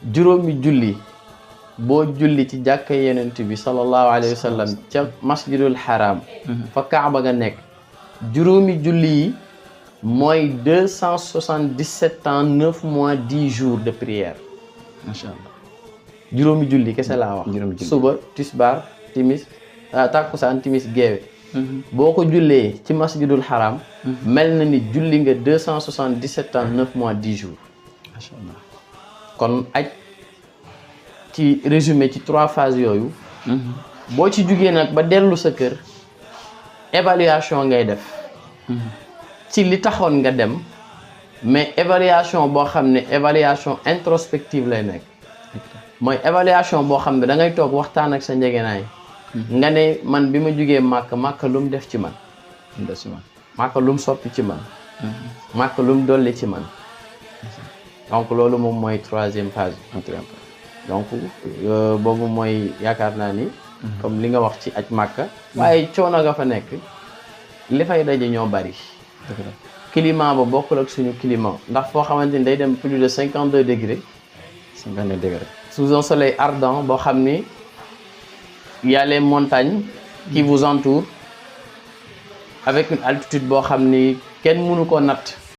juróomi julli boo julli ci jàkka yenent bi sallallahu alayhi wa sallam ca masjidul haram fa kaaba nga nekk juróomi julli yi mooy 277 ans 9 mois 10 jours de prière. macha allah juróomi julli kese laa wax. juróomi julli suba tisbaar timis takkusaan timis geewe boo ko jullee ci masjidul haram mel na ni julli nga 277 ans 9 mois 10 jours. macha allah kon aj ci résumé ci 3 phases yooyu boo ci jugee nag ba dellu sa kër évaluation ngay def ci li taxoon nga dem mais évaluation boo xam ne évaluation introspective lay nekk mooy évaluation boo xam ne da ngay toog waxtaan ak sa njëgënaay nga ne man bi ma jugee màkk lu mu def ci man màkk lu mu soppi ci man màkk lu mu dolli ci man donc loolu moom mooy 3e phase donc boobu mooy yaakaar naa ni comme li nga wax ci aj màkka waaye coono nga fa nekk li fay daje ñoo bari climat ba bokkul ak suñu climat ndax foo xamante ni day dem plus de 52 degrés 52 degrés sous un soleil ardent boo xam ni y a les montagnes qui vous entourent avec une altitude boo xam ni kenn mënu ko natt